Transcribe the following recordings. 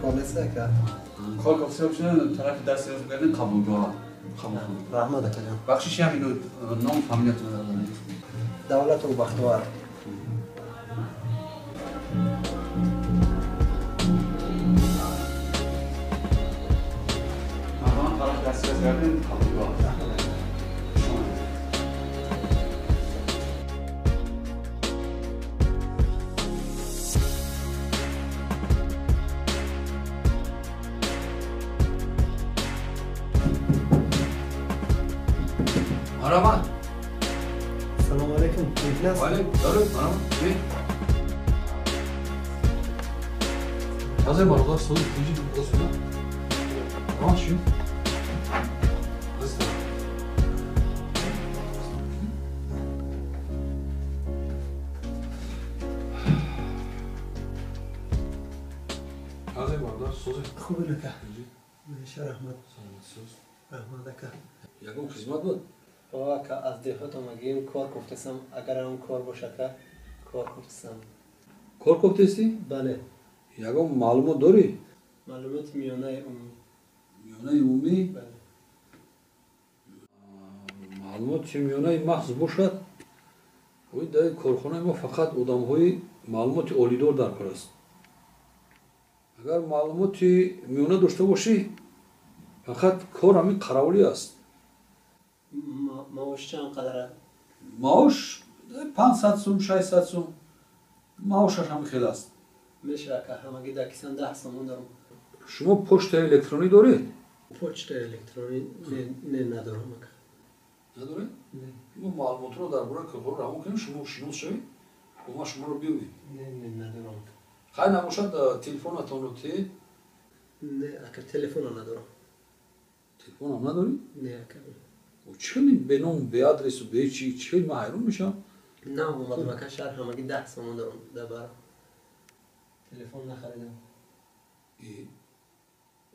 кор нест ака? Кор кофта бошад, тарафи дасти рост бигардем, қабулгоҳ. Раҳмат акаҷон. Бахшиш, як минут, ном фамилиятон? Давлату Бахтовар. Марҳамат, тарафи дасти рост гардем, қабулгоҳ. Марҳамат. Салому алайкум. Мумкин аст? Ваалайкум салом. Марҳамат. Ҳозир бародар суди тинҷи суда. Марҳамат шуд. Ҳозир бародар суди. Хуб ака. Меша раҳмат. Раҳмат ака. Ягон хизмат буд? Ака, аз деҳот омадем, кор кофтасам, агар он кор бошад, ака, кор кофтасам. Кор кофтасӣ? Бале. Ягон маълумот дорӣ? Маълумоти миёнаи умумӣ. Миёнаи умумӣ? Бале. Маълумоти миёнаи маҳз бошад, ой, дар корхонаи мо фақат одамҳои маълумоти олидор дар кор аст. Агар маълумоти миёна дошта бошӣ, фақат кор ҳамин қаравулӣ аст. Маош чанд қадар? Маош 500 сум, 600 сум. Маошаш ҳам хел аст. Меша ака, ҳамагӣ дар кисам 10 сомон дорам. Шумо почтаи электронӣ доред? Почтаи электронӣ не, надорам ака. Надоред? Не. Мо маълумотро дар бораи корхона равон кунем, шумо шинос шавед, бо ман шуморо биёбем. Не, не, надорам ака. Хайр набошад, телефонатонро те? Не ака, телефона надорам. Телефонам надорӣ? Не ака. Чӣ бе ном, бе адресу, бе чӣ, чӣ, ман ҳайрон мешавам. На омадам ака шаҳр, ҳамагӣ 10 сомон дорам дар бар. Телефон нахаридам.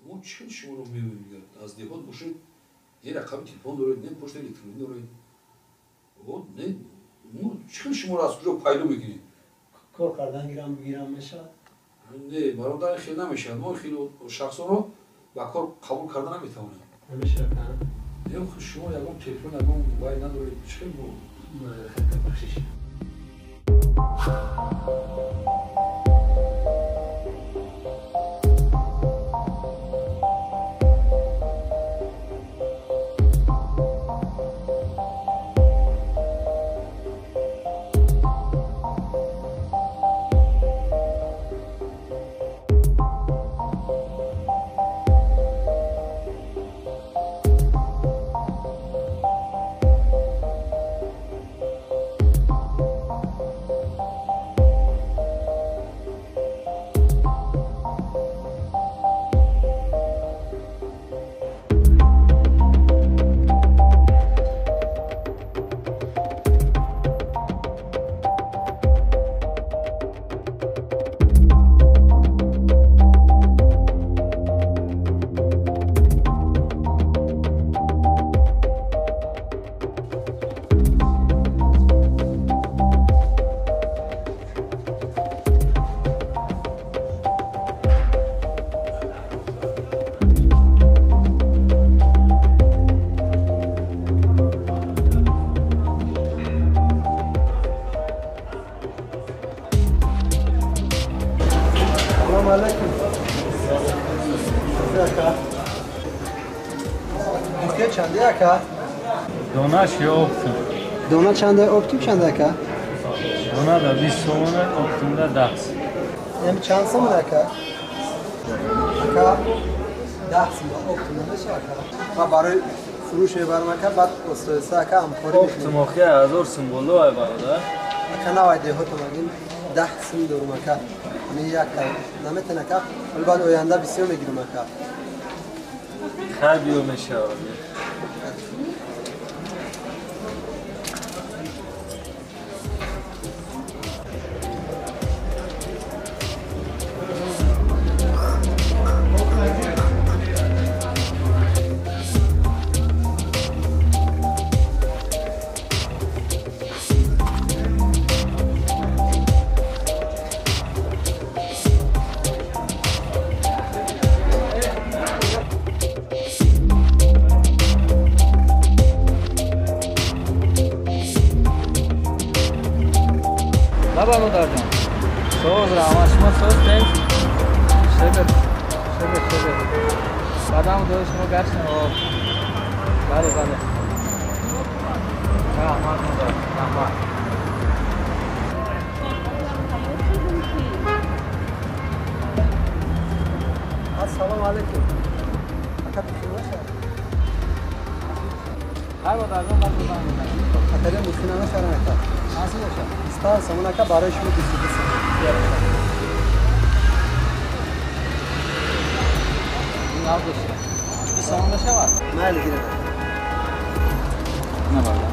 Мо чӣ шуморо меёбем? Аз деҳот бошед, не рақами телефон доред, не почтаи электронӣ доред. Не, мо чӣ шуморо аз куҷо пайдо мекунем? Кор кардан гирам, бигирам мешавад? Не, бародар, хел намешавад. Мо хело шахсонро ба кор қабул карда наметавонем. Намешавад, а? Шумо ягон телефон, ягон вай надоред, чӣ бо? Бахшиш. Чанде ака? Донаш ё оптом? Дона чанде, оптом чанде ака? Дона да 20 сомона, оптом да 10. Ем чанд сомон ака? Ака 10 сомон оптом намеша ака. Ма барои фурӯш мебарам ака, баъд остоиста ака ҳамкорӣ мекунем. Оптом охи 1000 сум боло ай бародар. Ака навай деҳотам агин 10 сум дорум ака. Ами як наметан ака, вале баъд оянда бисёр мегирам ака. Хай биё мешавад. Шумо созтед? Шукр, шукр, шукр. Баъдам дори шумо гаштем. Бале, бале. Раҳмат, модар, раҳмат. Ассалому алайкум. Ака бихир бошад. Ҳар модар ҷон, ман бузанг мезанам. Акаҷон бихир намешавад ака. Чанд сум бошад? 25 сомон ака, барои шумо 22 сомон. Ин нав бошад. 20 сомон мешавад? Майли, гиред. На бародар.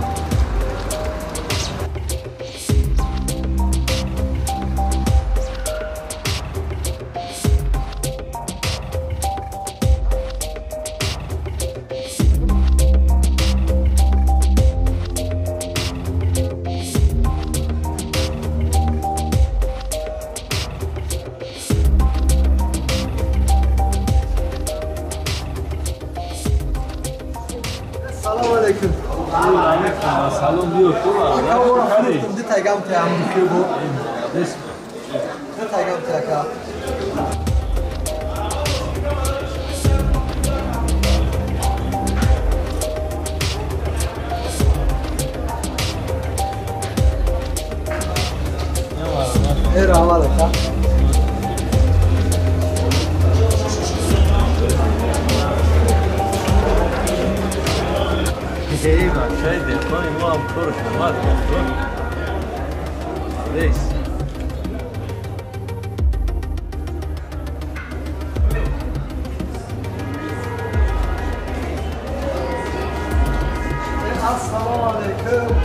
Салом алейкум. Салом биё ту. Ду тагам тиам бихир бу. Ду тагам ти ака. Эй, раҳмат ака. Эй, бачаи деҳқони мо ҳам корш омад. Рейс. Ассалому алайкум.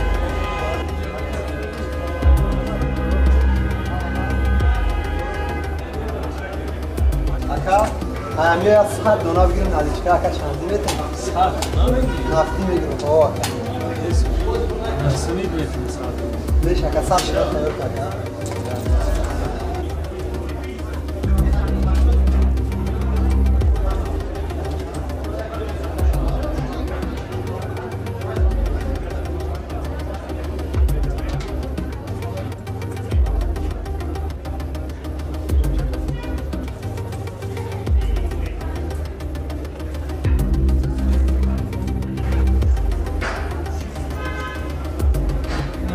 Ака, ҳамия 100 дона бигирем наличка, ака чанди метавонам? 100 дона мегирӣ? Нафтӣ мегирам, о ака. Сунид метавонӣ 100 дона. Леш ака, 100 шира тайёр ака.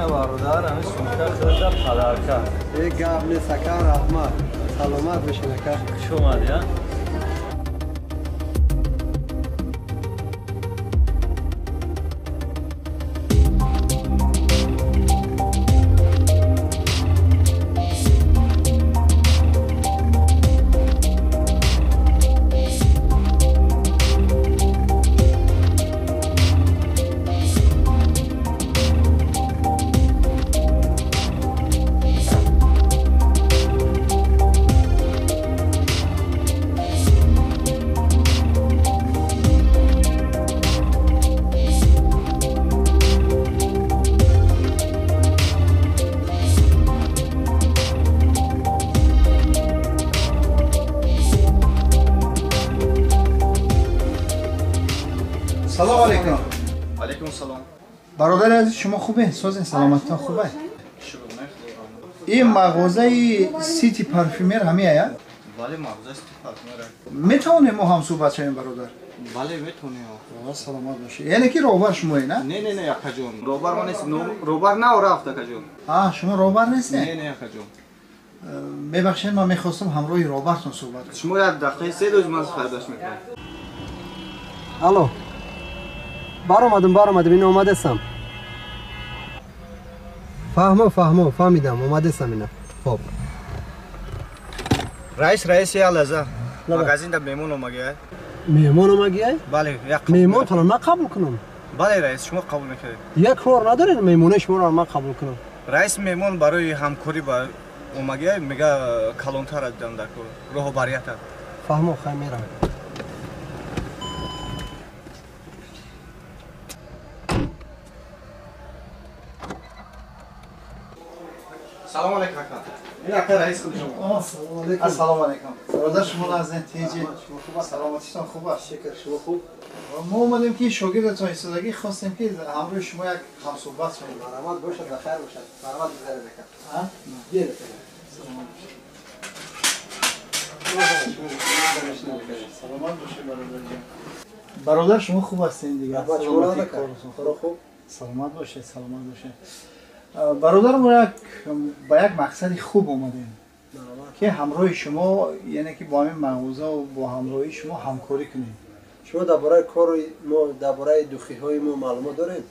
Бародар, ҳамин сумка хӯрда падарка. Э, гап нест ака, раҳмат. Саломат бошед ака. Хуш омадӣ, а? Салом алейкум. Алейкум салом. Бародари азиз, шумо хубе? Созен, саломатитон хубе? Ин мағозаи Сити Парфюмер ҳамияя? Бале, мағозаи Сити Парфюмер. Метавонем мо ҳам суҳбат шавем, бародар? Бале, метавонем. Саломат бошед. Яъне ки роҳбар шумое, на? Не, не, не, акаҷон. Роҳбар ман нест. Роҳбар на рафт, акаҷон. А, шумо роҳбар нестед? Не, не, акаҷон. Мебахшед, ман мехостам ҳамроҳи роҳбартон суҳбат кунам. Шумо як дақиқаи се рӯз ман фардош мекунам. Алло. Баромадам, баромадам, ина омадасам. Фаҳмо, фаҳмо, фаҳмидам, омадасам ина. Хоб. Раис, раис, я лаза. Магазинда меҳмон омагиай. Меҳмон омагиай? Бале, як меҳмонтонро ман қабул кунам. Бале, раис, шумо қабул мекунед. Як кор надоред, меҳмонаи шуморо ман қабул кунам. Раис, меҳмон барои ҳамкорӣ ба омагиай, мега калонтар дидам дар кор, роҳбарията. Фаҳмо, хай меравам. Салом алейкум ака. Ин ака раис худ шумо. Ассалому алейкум. Ассалому алейкум. Бародар, шумо наздин тинҷи. Саломатитон хуб аст? Шукр, шумо хуб? Мо омадем ки шогирдатон истодагӣ, хостем ки ҳамроҳи шумо як ҳамсуҳбат шавем. Марҳамат бошад, ба хайр бошад. Марҳамат бизаред ака. А? Биёред ака. Саломат бошед. Саломат бошед, бародар ҷон. Бародар, шумо хуб ҳастед дигар? Хуб. Саломат бошед, саломат бошед. Бародар, мо як ба як мақсади хуб омадем, ки ҳамроҳи шумо, яъне ки бо ҳамин мағоза бо ҳамроҳии шумо ҳамкорӣ кунем. Шумо дар бораи кори мо, дар бораи духиҳои мо маълумот доред?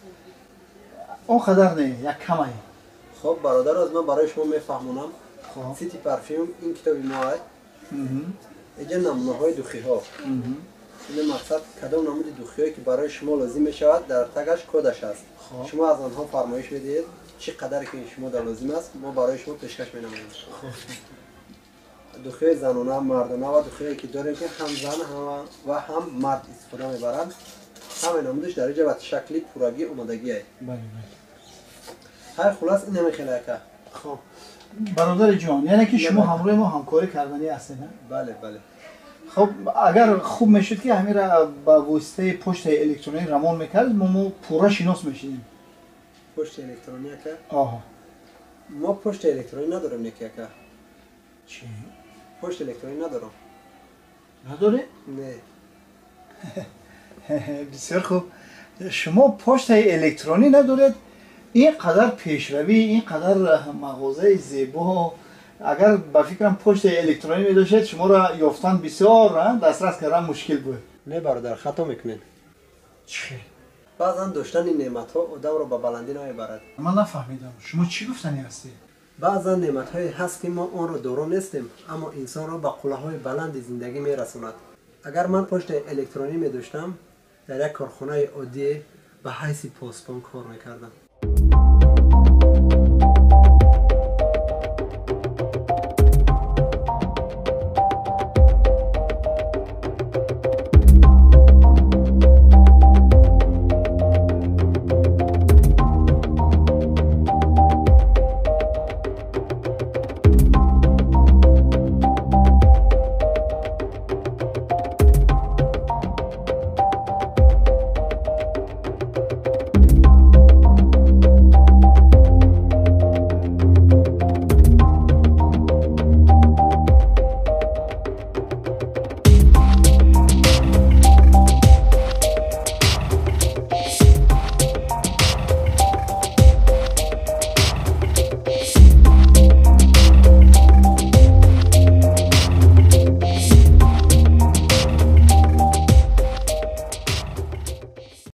Он қадар не, як камай. Хоб, бародар, аз ман барои шумо мефаҳмонам. Сити парфюм ин китоби мо аст. Иҷа намунаҳои духиҳо. Ин мақсад кадом намуди духиҳое ки барои шумо лозим мешавад, дар тагаш кодаш аст. Шумо аз онҳо фармоиш медиҳед, чӣ қадаре ки шумо дар лозим аст, мо барои шумо пешкаш менамоем. Духиҳои занона, мардона ва духиҳое ки дорем, ки ҳам зан ва ҳам мард истифода мебаранд, ҳамаи намудиш дар иҷа ба шакли пуррагӣ омодагиае. Ҳар хулас ин ҳамин ака. Хоб, бародари ҷон, яъне ки шумо ҳамроҳи мо ҳамкорӣ карданӣ ҳастед? Бале, бале. Хоб, агар хуб мешуд, ки ҳамира ба воситаи почтаи электронӣ равон мекард, мо пурра шинос мешидем. Почтаи электронӣ, ака? Оҳо. Мо почтаи электронӣ надорем, неки, ака. Чӣ? Почтаи электронӣ надорам. Надоред? Не. Бисёр хуб. Шумо почтаи электронӣ надоред, ин қадар пешравӣ, ин қадар мағозаи зебо. Агар ба фикрам почтаи электронӣ медоштед, шуморо ёфтан бисёр, дастрас кардан мушкил буд. Не, бародар, хато мекунед. Чӣ? Баъзан доштани неъматҳо одамро ба баландӣ намебарад. Ман нафаҳмидам, шумо чӣ гуфтанӣ ҳастед? Баъзан неъматҳое ҳаст, ки мо онро доро нестем, аммо инсонро ба қуллаҳои баланди зиндагӣ мерасонад. Агар ман почтаи электронӣ медоштам, дар як корхонаи оддие ба ҳайси посбон кор мекардам.